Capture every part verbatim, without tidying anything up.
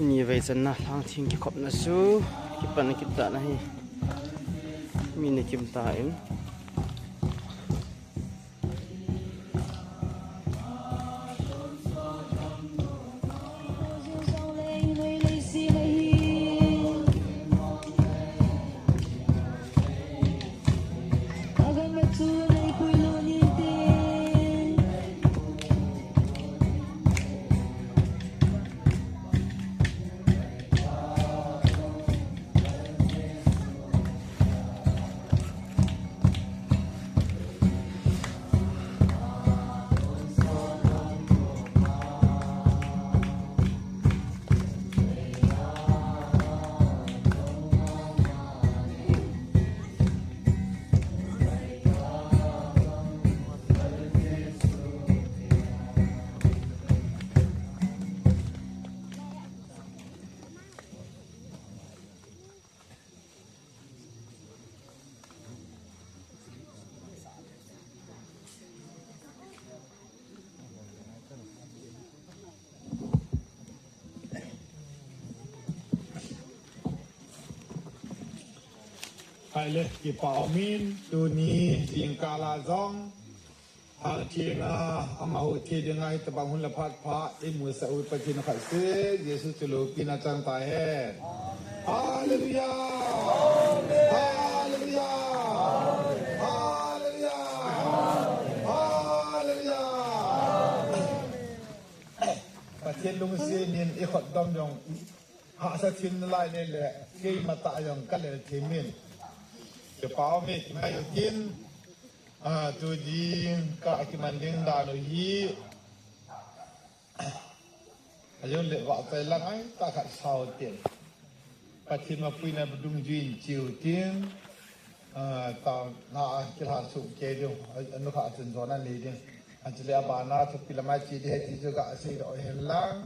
Ni vei channa Lhangthing kikhopna chu kipan kit dan ahi. Mi na kim tan. Hai le, kipa umin, tuni jingkah a jong, Pathen a, amaho thi dinga hitobang hun le phat pha imusah u Pathen khat seh, Jesu chu loupina chang tahen. Hallelujah! Hallelujah! Hallelujah! Hallelujah! Pathen lungset in i khut dom jong hahsa thim nalai le le, keima tah jong ka lel thim in. Kipa umin, mai tin, a, tu jingkah kiman ding dan u hi. Ajeh le vahchoi lang a tah khat sao tin. Pathen mapuina dungjui in cheu tin. A, tao na a kilha suh kei ding. A, nu kha chun jona nei ding. Ajeh le abana thupi lama che ding ahi ti chu ka sei doh hen lang.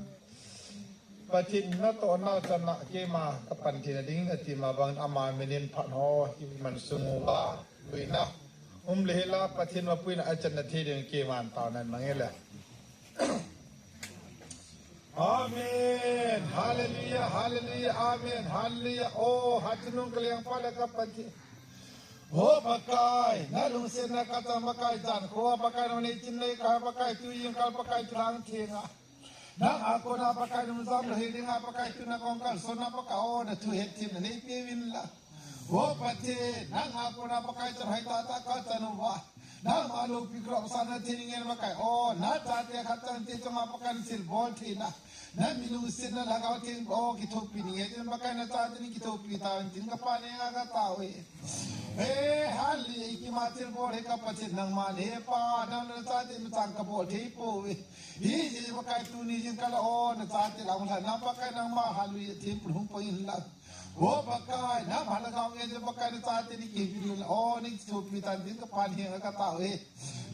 Pathen natohna chan a keima ka pan theina ding ati ma bang ama minin phat ho kiman sung uva. Puina. Um le hila Pathen mapuina achanna thei ding keiman taona mang e le. Amen. Hallelujah, hallelujah, amen, hallelujah. Oh, hachinung kaleng pa le ka Pathen. Oh, Pakai, na lungsetna ka chang Pakai chan kho, Pakai na nei chin nei ka, Pakai tu jingkah, Pakai tu Lhangthing a. Nang a kona Pakai nung jam le hi ding a Pakai tu na kong kalson na Pakai o na thu het thim na nei pe vin la. O Pathen, nang a kona Pakai chan hai tah tah ka chan uva. Nangma loupi kro sa na thei ngen Pakai o, na chate khat chan te chunga Pakai na thilbol theina. Na mi lungsetna Lhagao Theng o kithopi nge tin Pakai na chate ni kithopi tahen tin ka Pa neng a ka tao e. He, hallelujah, kima thilbol he ka Pathen nangma ne Pa, nang na chate mi chang ka bol thei pouve. Hi, hi, Pakai tuni jingkah a o, na chate lang la, na Pakai nangma hallelujah, thim pun hung pang in la. O Pakai, nangma Lhagao ngen Pakai na chate ni kivil la, o, ni kithopi tan tin ka Pa neng a ka tao e.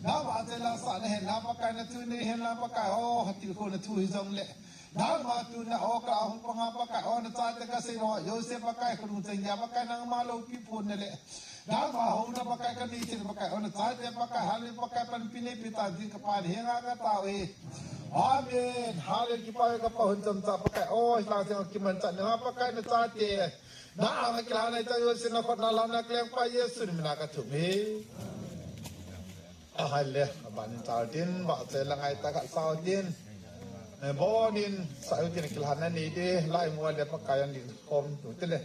Nangma te la sa na hen la Pakai na tu ni hen la Pakai, o, ha tilkhouna thu hi jong le. Nangma tu na o ka hung panga Pakai, o, na chate ka sei lo, Joseph Pakai, khonung chang gei a Pakai nangma loupi pon na le. Nangma houna Pakai ka nei thei Pakai, o na chate Pakai, hallelujah Pakai panpi nei pe tan tin ka Pa neng a ka tao e. Amen. Hallelujah, kipa ka Pa hun chomcha Pakai, o, Lhangthing a kimanchah na Pakai na chate. Na ang kilhana ta Jesu na khut na la na kaleng pa Jesu min a ka thum e. A hallelujah, abanin chao tin, vahchoi lang a tah khat sao tin. Eh, bonin, sao tin kilhana nei de, lai mo le Pakai an din khom tu te le.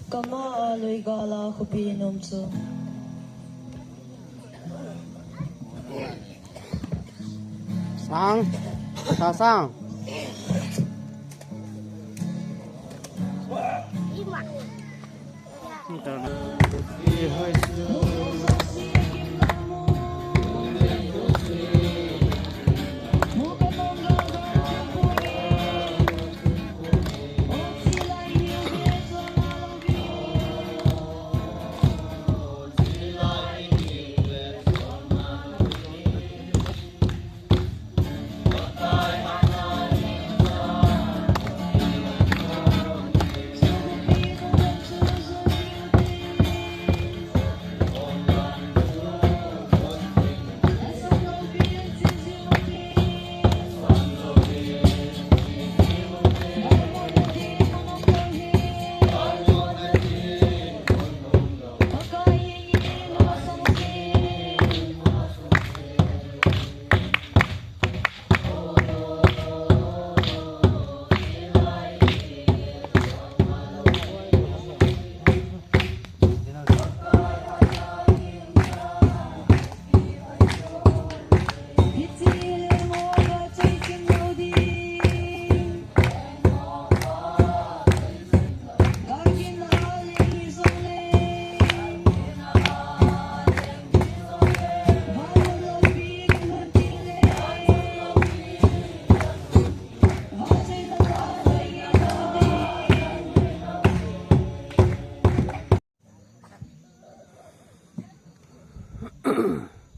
Kama a lui gala khopi nom chu. Sang. Sa sang.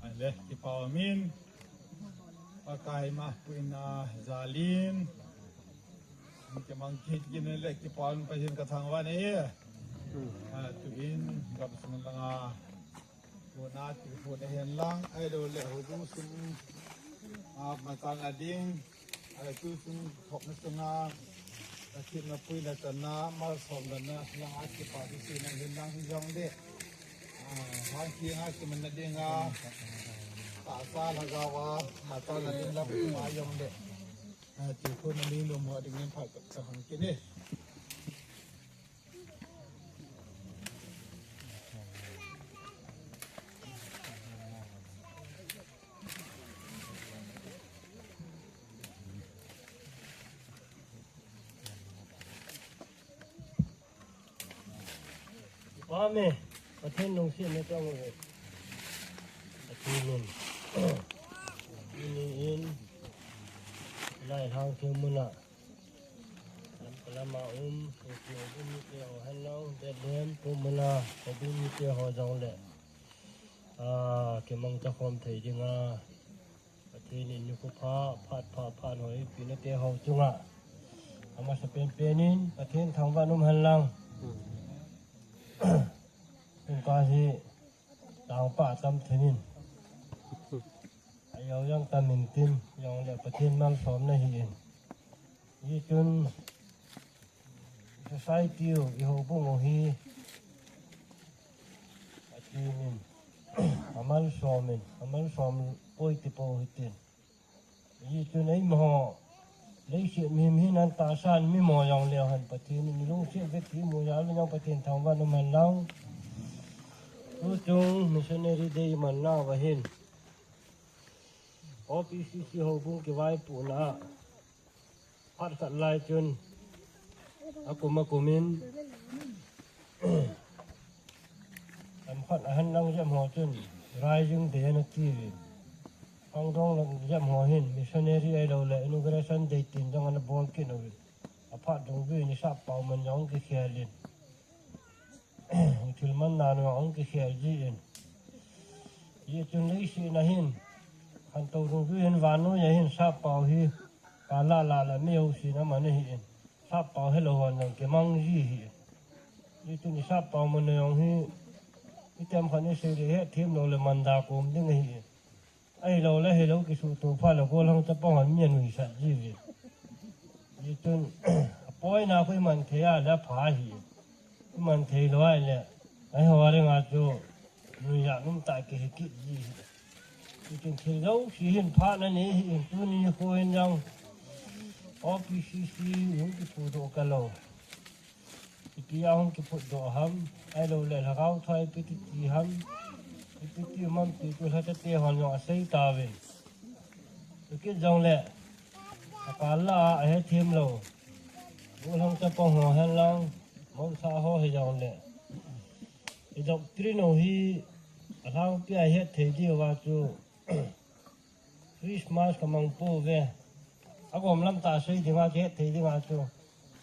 Ale, kipa min, Pakai ma puina jalin, kimang kit kin le kipa min Pathen ka thangvah e. A, tuin gamsung langa, tuna ti hu na hen lang, ahilou le houbung sung, a, matan a ding, a, tu sung thopna sunga, a, themna puina channa, malsomna langa kipa thu seina hen lang hijong le. A, hang ki nga kimanna dinga, tahsa lhagao a, matan a ding lam ma jong le. A, ti hu na ni lo mo ding nen phat ka hang kit e. Amen. Pathen lungsetna tong uve. Pathen in. Tuni in. Lai Lhangtheng muna. Lam kalama um, sopi houbung mite ho henlang, Bethlehem, pu muna, houbung mite ho jong le. A, kimang chakhom thei dinga. Pathen in nikho pha, phat pha, phat hoi, pina te ho chunga. Amasa penpen in, Pathen thangvah um henlang. Kum ka hi, tangpa tam thenin. Ayau jang tam in tin, jong le Pathen malsomna hi in. Hichun, society u, i houbung u hi, Pathen in, amalsom in, amalsom poi ti pou hitin. Hichun eima ho, leiset mihem hi nan tahsan mi mo jong le hen Pathen in lungset ve ti mu jal jong Pathen thangvah um henlang. Tuchung missionary day manna uva hin. O P C C houbung kivaipohna. Phat khat lai chun, akum akum in, lam khat a henlang jep ho chun, Rising Day ana ti uve. Khangdong lang jep ho hin, missionary ahilou le, inauguration day tin jong ana bol kit uve. Aphat dungjuiyin i sappao man jong kikhel in. Thil manna nu ahung kikhel ji in. Hichun leiset a hin, khantou dungjuiyin vannoi a hin sappao hi, kal lah lah le mi jousen aman ahi in. Sappao helou hon jong kimang ji ahi in. Hichun i sappao man jong hi, item khat isei le hetthem lou le man da kom ding ahi in. Ahilou le, hilou kisuhto phat le gollhang chapang hon mi anuisat ji uve. Hichun, apoina khu iman thei a le apha ahi. Iman thei lou a le, ahi ho dinga chu, nuijat um tah kihi kit ji ahi. Hichun thil jouse hin phatna nei ahi in tuni nikho hin jong, O P C C hung kiphutdoh kalou. Ipi a hung kiphutdoh ham, ahilou le lhagao thua ipi ti ti ham, ipi ti um ham ti chu lhacha te hon jong asei tauvin. Chukit jong le, akal lah a ahethem lou. Gollhang chapang ho henlang, mousa ho hijong le. I doctrine u hi, alhangpi a het thei diu va chu, Christmas kamang pouve. Agom lam tah sei dinga kihet thei dinga chu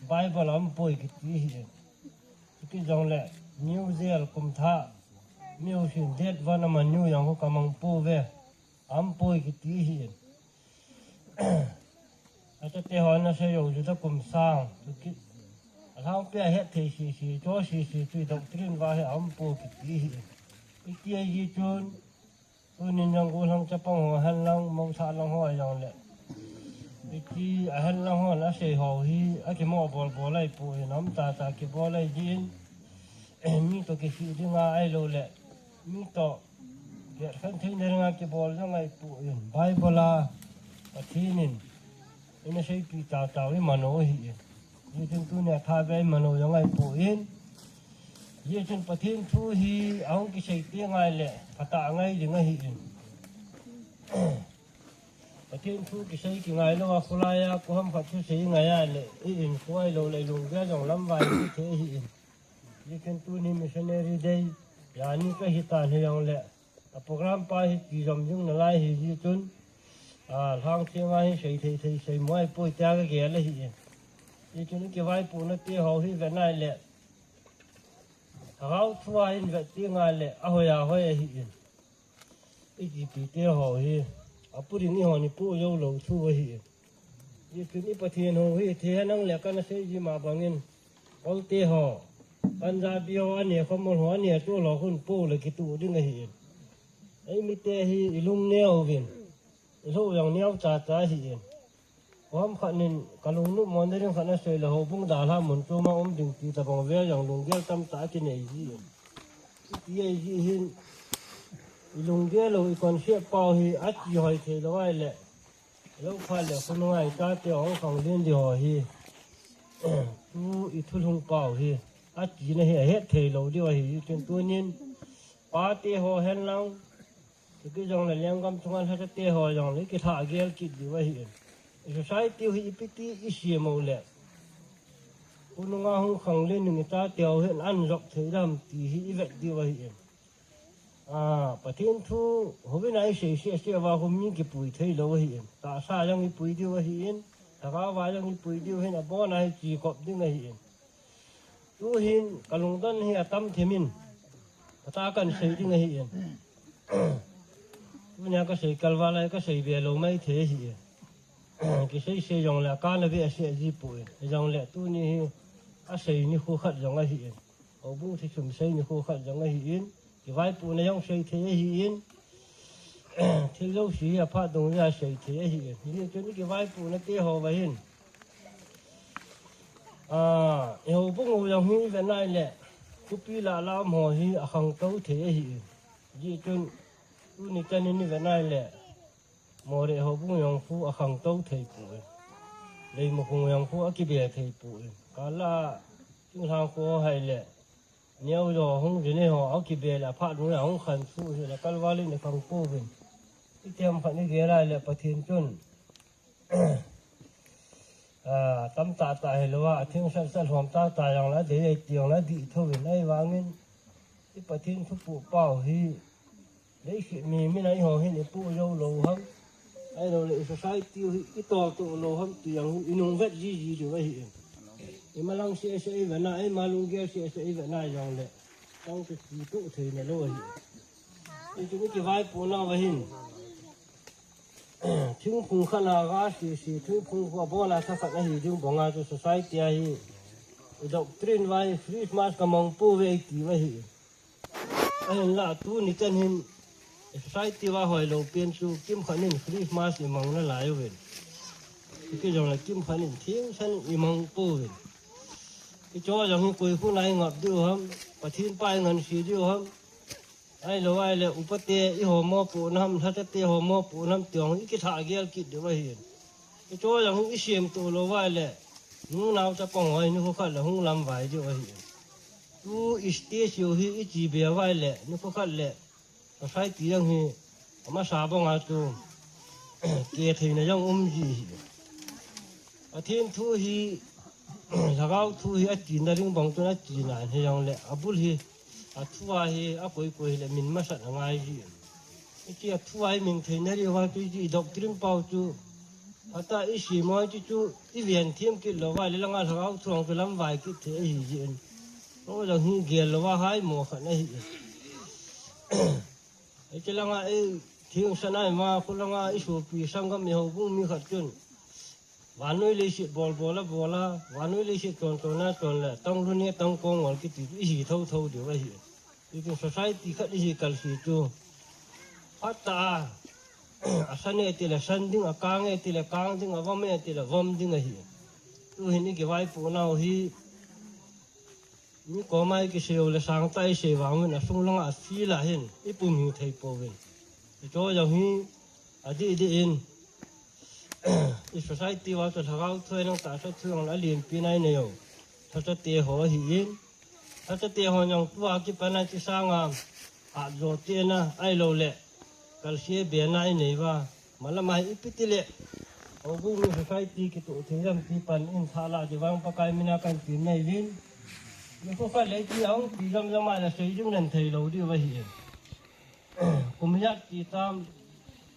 Bible a um poi kiti ahi. Chukit jong le New Year kum thah. Mi jousen date one a man u jong khu kamang pouve. A um poi kiti ahi. Acha te hon ana sei jou chu ta kum sang. Chukit. Alhangpi a het thei sese, cho sese chu doctrine va hi a um poi kiti ahi. Iti ahi chun. Tunin jong gollhang chapang ho henlang, mousa lang ho jong le. Iti a henlang hon asei ho hi, akimo bol bol ahi poi in, aum tah tah kibol ahi jin. Mi toh kisih dinga ahilou le. Mi toh, kihet khen theina dinga kibol jong ahi poi in. Bible a, Pathen in. Ina seipeh tahtah u imano ahi. Hichun tunia thabei imano jong ahi poi. Hichun Pathen thu hi ahung kisei teng le phatah angai ding ahi. Pathen thu kisei kingai lou a, khulai a, koi ham khat thusei ngai a le, i in koi lou le, lunggel jong lamvai thei ahi in. Hijeh chun tuni missionary day, jani kahi tan hijongle, a program pa hi kijom jing nalai ahi jeh chun, a, lhangtheng a hi sei thei thei sei mo ahipoi tia kagel ahi in. Hijeh chun kivaipohna teho hi vet nai le, Lhagao thua hin vet teng le, ahoi ahoi ahi in. I GP teho hi, apu ding ihon ipoh jou lou thu ahi in. Hijeh chun i Pathen hou hi, thei henlang le kana sei ji ma bangin, Kol teho, Punjabi ho, ane khomol ho, ane tol ho khun po le kitoh ding ahi in. Eimite hi ilung neo uvin, ilou jong neo chacha ahi in. Koi ham khat nin, kalungnop mona ding khat nasei le houbung dalha mun choma um ding ti tabang vel jong lunggel tamtah akinei ji in. Iti ahi jeh hin, ilunggel lou, i concept pau hi, akihoi thei lou ahile, lou phat le khonunga i chate hung khanglen ding ho hi, tu i thulhung pau hi, atina hi ahet thei lou diu ahi, hijeh chun tunin, pate ho henlang, chuti jongle lenggam chunga lhachate ho jongle, ikilhah gel kit diu ahi in. I society u hi ipi ti isem u le, khonunga hung khanglen ding i chate ho hin an jop thei dem ti hi ivet diu ahi in. A, Pathen thu, houbung a isei seh seh uva khu mi kipui thei lou ahi in. Tahsa jong ipui diu ahi in. Lhagao va jong ipui diu ahin, abona hi kikop ding ahi in. Tuhin, kalungdon hi atam thim in. Phatah a kahin sei ding ahi in. Tunia kasei kalval a kasei be lou maithei ahi in. Kisei sei jongle akana ve asei ji poi. Hijongle tuni hi asei nikho khat jong ahi in. Houbung thusei nikho khat jong ahi in. Kivaipohna jong sei thei ahi in. Thil jouse hi aphat dungjuia sei thei ahi in. Hijeh chun i kivaipohna teho va hin, a, i houbung u jong hi ivet nai le, khopi lah lah um ho hi akhangtou thei ahi in. Hijeh chun tuni chan in ivet nai le, Moreh houbung jong khu akhangtou thei poi. Leimakhong jong khu akibe thei poi. Kala, thinglhang khu hai le, neo jo hung jine ho akibe le, aphat dungjuia hung khantou hile, kalval in ikhang pouvin. Itiham khat igel a le Pathen chun, a, tamtah tah hilou a, atheng sat sat lhom tah tah jongle, adei dei ti jongle, adih thouvin, ahivangin, i Pathen thupoh pau hi, leiset mi mina eiho hin ipoh jou lou ham, ahiloule i society u hi itoltoh lou ham ti jong hin inung vet jiji diu ahi in. Imalang seh seh ivet na, eima lunggel seh seh ivet na jongle, tang chu kitoh theina lou ahi in. Hichun i kivaipohnau va hin, thingphung khat a ga sese, thingphung khu abona thakhat ahi ding banga chu society a hi, i doctrine va hi Christmas kamang pouve iti va hi. Ahinla tuni chan hin, society va hoilou pen chu kimkhat in Christmas imang nalai uvin. Chuti jongle kimkhat in thingsan imang pouvin. Hicho jong hi koi khu na ingap diu ham, Pathen pa ingansei diu ham. Ahilou ahile upate ihomopoh nam, lhachate homopoh nam ti jong ikilhah gel kit diu ahin. Hicho jong hi isemtoh lou uva ahile, nunao chapang ho hi nikho khat le hung lamvai diu ahin. Tu stage u hi ichibe uva ahile, nikho khat le society jong hi amasa banga chu ke theina jong um ji ahi. Pathen thu hi, Lhagao thu hi atina ding bang chun atina hijongle, abul hi, athua hi akoi koi hile min masat angai ji. Hiche athua hi min theina diuva chu hiche doctrine pau chu, phatah a isem u hiche chu iven them kit louva le langa Lhagao thu jong chu lamvai kit thei ahi jin. Ro jong hi gel louva haimo khat ahi. Hiche langa i thingsan a ima, khulanga isopi sanggam ihoubung mi khat chun, vannoi leiset bolbol a bol a, vannoi leiset chonchon a chon le, tang lhun e tang kong ngol kiti chu ihi thouthou diu ahi. Hichun society khat ihi kalse chu, phatah a, asan e tile san ding, akang e tile kang ding, avom e tile vom ding ahi. Tuhin ikivaipohnau hi, mi koma ikisei u le sangtah a isei vang uvin asung langa afield a hin ipum hing thei pouvin. Hicho jong hi adih dih in, i society uva chu Lhagao thu ahinang tahsa thu jong le alenpi na inei u, lhachate ho ahin, lhachate ho jong tua kipat a hiche sanga hatjo tena ahiloule kalse bena inei uva, Malam a hi ipi ti le, houbung society kitoh thei lam ti pan in tha la ti vang Pakai mina kan tin nei vin. Ni ko kha le ti ang ti lam lam a la sei jing nan thei lo di va hi. Kum hiat ti tam,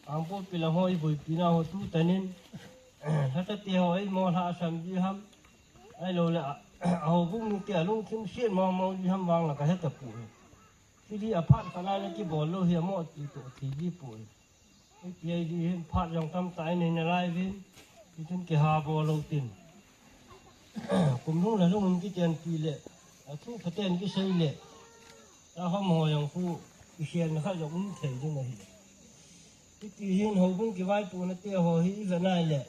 ang po pi la hoi boi pi na ho tu tanin. Hata ti ho ei mo la sam di ham. Ai lo le a, a houbung ni ti a lungthim sian mo mo di ham vang la ka heta pu. Ti di a phat ka la le ki bol lo hi a mo ti to ti di pu. Ei ti ai di hin phat jong tam tai nei na lai vin. Ti tun ki ha bol lo tin. Kum lung la lung ki tian pi le. A thu pha tian ki sei le. Ta hom ho jong khu i sian kha jong um thei ding ahi. Hiti hin houbung kivaipohna te ho hi i ve nai le.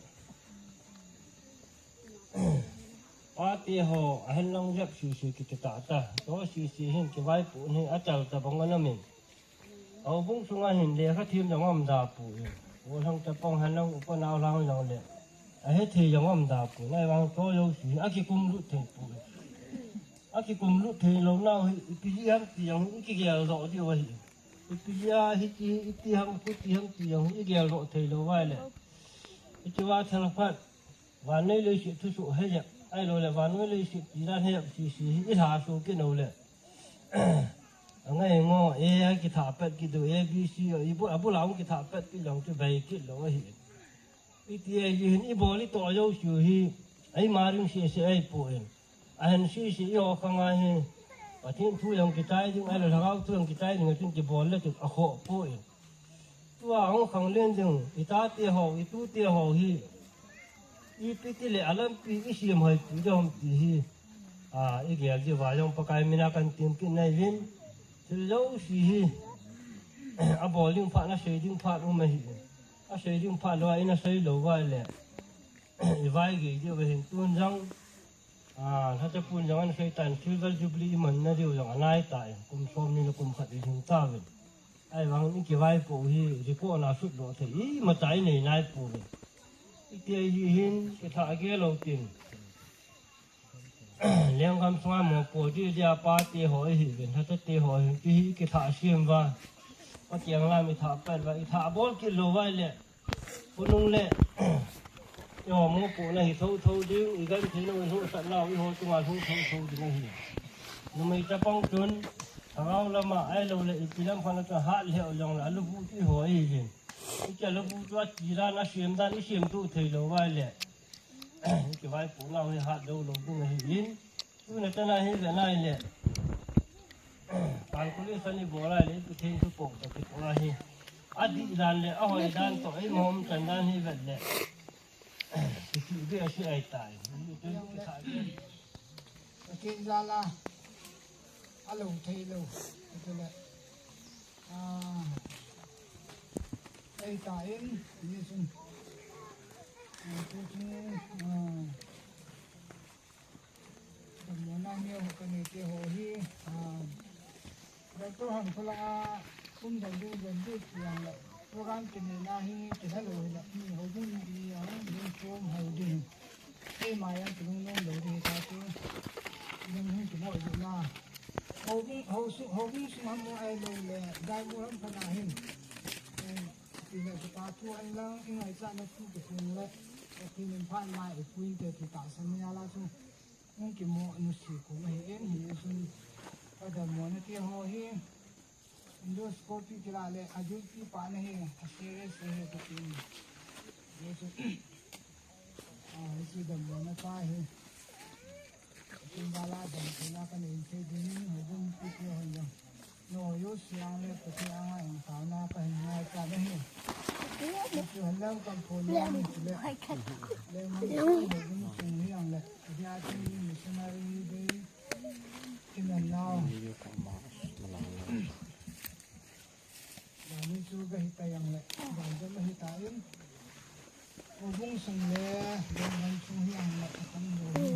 Pa te ho a hen lang jep sisi kiti ta ta. To sisi hin kivaipohna hi a chal ta bang a na min. Houbung sunga hin lekha thim jong um da pu in. Golhang chapang hen lang upa nau lang jong le. A he thei jong um da pu. Nai vang to jouse hi a kikum lut thei pu in. A kikum lut thei lo nau hi, ipi hi ham ti jong hi, i kigel doh diu ahi. Ipi hi a, hiti, iti ham, kuti ham ti jong hi, i gel doh thei lo vai le. Iti va thal khat, vannoi leiset thusoh he jep, ai lo le, vannoi leiset ti dan he jep, sisi hi, i lha so kit no le. A ngai ngo, e, a kitha pet kit do, A B C, i bu, a bu la ung kitha pet kit jong chu bai kit lo ahi. Iti ai hin i bol i to jouse hi, ai ma ring sisi ai pu in. A hen sisi i ho khang a hi, Pathen thu jong kichai ding, ai lo lhagao thu jong kichai ding, a chun kibol le chun a khoh pu in. Tua hung khang len ding, i ta te ho, i tu te ho hi. Ipi ti le a lampi i siam hoi pu jong ti hi. A, i gel di va jong Pakai mina kan tin kit nai vin. Thil jouse hi. A bol ding phat, na sei ding phat um ahi. A sei ding phat lo, a ina sei lo vai le. I vai gei diu ve hin tun jong. A, lhacha pun jong an sei tan Silver Jubilee i man na diu jong a nai ta e. Kum som ni le kum khat i hing ta ve. Ai vang i kivaipoh hi record na sut lo thei i ma chai nei nai pu ve. I ti ai hi hin ki tha ge lo tin. Lenggam sunga mopo di dia pa te ho hi, ven ha te ho hi, ti hi ki tha sim va. Pa kiang la mi tha pel va, i tha bol kit lo vai le. Khonung le. I ho mopo na hi tho tho ding, i gan thei no i ho sat lau, i ho chunga tho tho tho ding ahi. Numei chapang chun, thagau lama ai lo le, ipi lam khat na cha hat le o jong la, lu bu ti ho ahi vin. I cha lu bu tua ti dan, a sim dan, i sim tu thei lo vai le. Kivaipoh nau hi hat lou lou ding ahi in. Tuna chana hi ve nai le. Calculation i bol a le, ipi thei thu pok ta ki pok a hi. A di dan le, a hoi dan to, i mom chan dan hi vet le. Ki ki ve a si ai tai. Ki ki tha ve. Ki jala. A lo thei lo. Ki le. A. Ei ta in, ni sun. A, tu chun, a. Damlouna neo ho kanei te ho hi, ah, Doctor Hangkhola a kum dang ding ding ding ti ang le, program kinei na hi kila lou hi le, mi houbung ni ang ding chom ho ding. Keima jong kilungnom lou ding ta chu, ding hi kimo ding na. Houbung, hou su, houbung sung ham mo ai lou le, dai mo ham kana hin. Eh, ti le, kita thu an lang, i ngaichat na thu kisun le, eh, ti min phan mai, i puin te, ti tahsan ni ala chu. Hung kimo nusi kum ahi in hi sun. Ka damlouna te ho hi. Endoscopy kila le a duty pa na hi a serious ahi ka tin. Hi sun. A hi sun damlouna pa hi. Tin bala damlouna ka nei thei ding ho ding ti ti ho jong. No, yo siang le, Pathen anga eng tauna ka hin ngai ta na hi. Chu han lam kam pon le, ni chu le. Le, ni chu le, ni chu ni ang le. Dia chu ni missionary de. Kin an nau. Ni chu ka hi ta yang le. Ban jam hi ta in. Houbung sung le, lenggam sung hi ang le, a tam lo hi.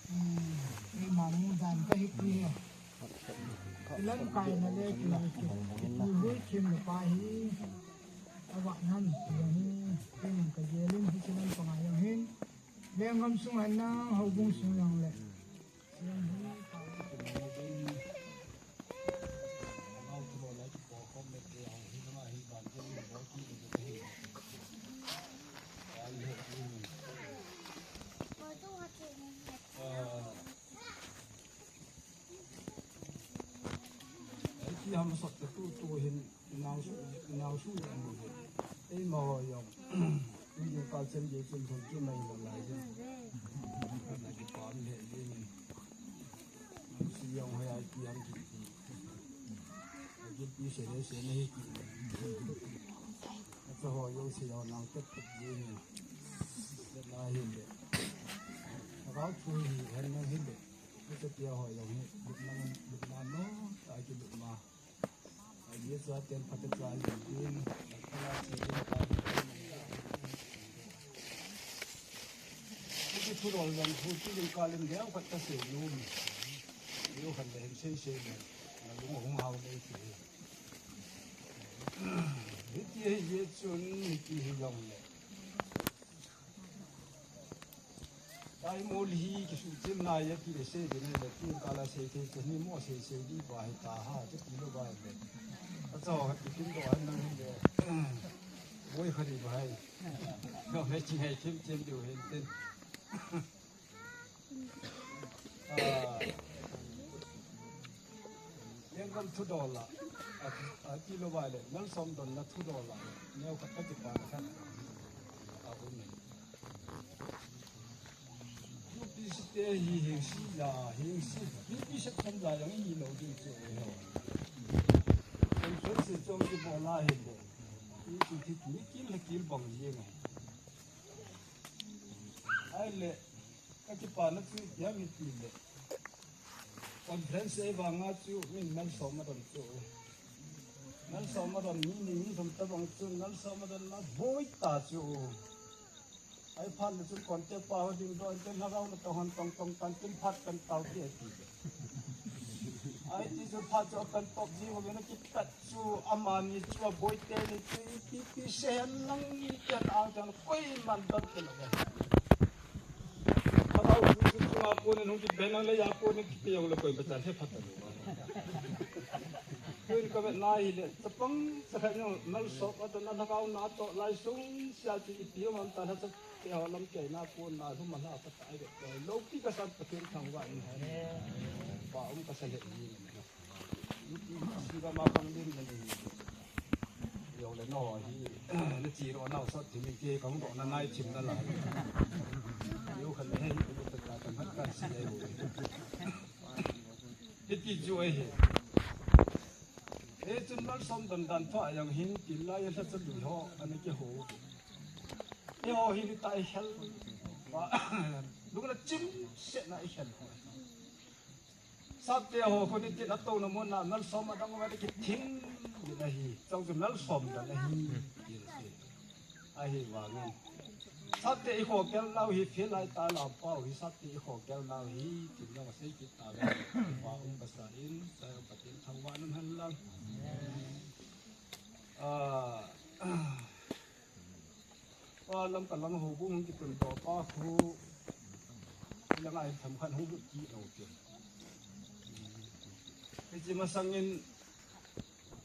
Hmm, keima mu dan ka hi pi hi. Lamkai na le, ki, ki, ki, hui thim le pa hi. A va nan, ki hi, keima ka gelin, hi ki lam pa ngai yang hin. Lenggam sung an nang, houbung sung yang le. Siang hi, pa. Ki ham sot te tu tu hin nau su, nau su le mo. Ei mo yong. Ni yung ka chen ye chen thon ki mai lo lai ye. Ka na ki pam le ye ni. Si yong hai ai ki ham ki ki. Ki pi se le se ne ki. Ka ho yong se yong nau tet tet ye ni. Tet na hin le. Ka thu hi hen na hin le. Ni se pia ho yong hi. Lut na, lut na no. Ta ki lut na. Ai, ye chua ten pha te chua yin tin, ai, pha la chi yin ka yin tin. Ki thu rol jong thu chi yin ka lim leo khat ka sei nu. Leo khat le hin sei sei le. Na lung hung hao le ti. Hiti hi ye chun, hiti hi jong le. Taimol hi kisuchim nai a ti le sei ding le ti kala sei thei chu ni mo sei sei di ba hi ta ha chu ti lo ba le. A cho ha ti kin do han nang le. Boi kha di ba hai. No he chi hai thim thim diu hin tin. Ah. Lenggam thu dol a, a, a ti lo ba le, Malsom don na thu dol a, neo khat ka ti pa na khat. A um ne. U P C te hi heng si la, heng si, U P C tham la yang hi lo ding chu e ho. Kan khat se chom ki bo la he bo. Ni chu thi ni kil le kil bang ye ngai. Ai le, ka kipana chu, hiam i ti le. Conference ei vanga chu, min Malsom a don chu. Malsom a don, mi ni, mi thum ta bang chu, Malsom a don la boi ta chu. Ai phat le chu, contact pa ho ding don, ten ha rau na tong han tong tong tan, tin phat kan tau ti ai ti le. Ai ti chu phat chu kan top ji ho na ki pat chu, amani chu, a boi te ni chu, i pi pi se han lang ni kan au chan, koiman don te lo. Kha au chu chu chu a pon nung ki ben le ya pon ki pe le koi ba chan he phat lo. Koi ka be na hi le, chapang cha kha no, Malsom a don na thakau na to lai sung sia chu i pi man ta na cha ke ho lam ke na pon na lu ma na pa ta ai be. Lo pi ka san pa ken thang wa ni ha. Ba um ka sa le ni. Siga ma pang din na ni. Yo le no hi, na chi ro na sot thi min ke kang do na nai chim na la. Yo khan le he ni ko ta ta kan kan si le. Hiti chu ai he. E chun Malsom don dan tho ayang hin ti la ya sa cha du ho, ana ke ho. E ho hi ni ta ai hel. Ba, lu na chim se na ai hel. Sapte ho, khu ni tin a to na mo na, Malsom a dang va ki thing ni na hi, chau chu Malsom da na hi, ti na hi. A hi vangin. Sapte i kho kel nau hi, phil lai ta lam pau hi, sapte i kho kel nau hi, tin na sei ki ta ve, va um ka sa in, sa um ka tin thang va nun han lang. Ah, Pa lam ka lang ho bu hung kitun to pa khu. Ila ngai tham khan hung lut ki lo ti. Hichi masangin,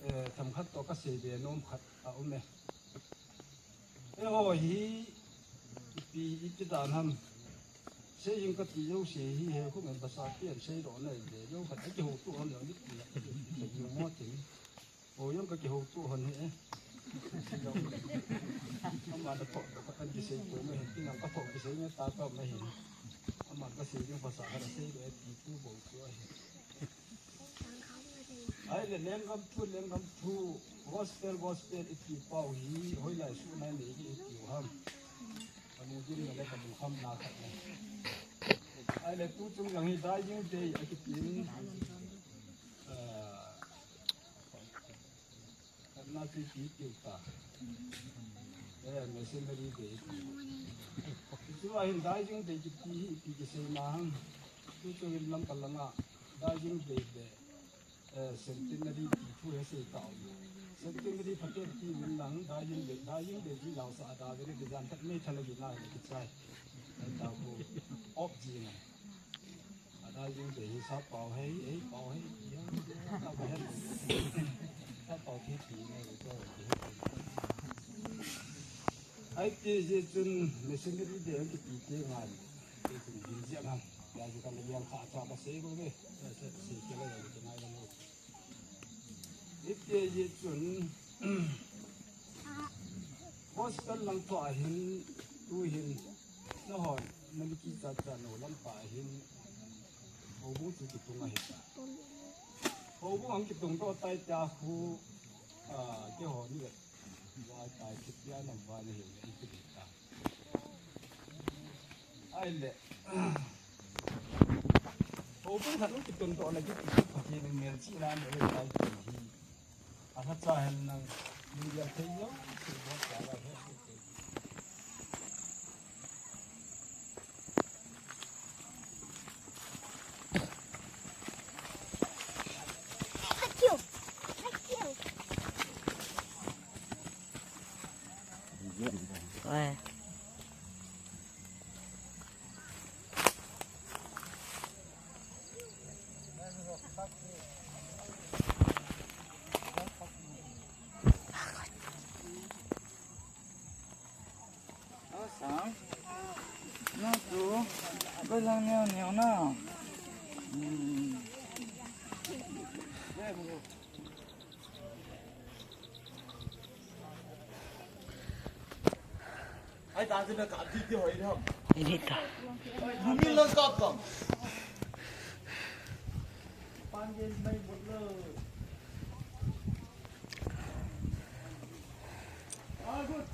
eh, tham khat to ka sei be nom khat a um e. E ho hi, ipi, ipi dan ham. Sei jing ka ti jo sei hi he khu ngen ba sa pian sei ro na le jo khat a ki ho tu hon le ni ti. Sei jing mo ti. O, jong ka kiho tu hon hi e. Ama da to, an kisei tu me, ti nang ka to kisei me ta ka me hi. Ama ka sei jong phasa ka sei le ti tu bo tu hi. Ai le lenggam thu, lenggam thu, gospel, gospel i ti pau hi, hoilai su nai nei i ti ham. Ka mu jin le ka mu ham na khat ne. Ai le tu chung jang hi dai jing te a ki tin. Ah, Kana chu ipi tiu ta. Eh, missionary day. Chu ahin Daijing Day kiti hi ipi kisei na ham. Chu chu hin lam ka langa Daijing Day le, eh, centenary ti thu he sei ta u. Centenary phaten ti min lang Daijing Day, Daijing Day ti lau sa da ve ni jan tha ni tha lagi na ni kichai. Ai ta ko op ji na. Ada jing te hi sa pau hei, hei pau hei, ya, ta ba hei. Sa pau ki ti ne ko ki hei. Ai ti ji chun missionary de ki ti ti ngai. Ki ti ji ji ngai. Ya ji ka le yang kha cha ba sei ko ve. Sei ke le ki ngai lo. Hiti ahi chun, hostel lang thua hin, tu hin, nahon, nani kicha cha no lam pa hin, houbung chu kitung ahi ta. Houbung ang kitung to tai ta khu, ah, keiho ni le, vai tai kipia nam vai ni hin, ang kitung ta. Ahile. Houbung khat hung kitundoh na kiti chu Pathen in melchihna anei tai ti hi. Alhacha hen lang, min gel thei jouse bol ta la he. Oi. Sang. Na tu. Koi lang neo neo na. Hmm. Ai, ta se na kap ti ti hoi ham. Ini ta. Bumi lang kap kam. Pan gen mai mut lo. Ah, good.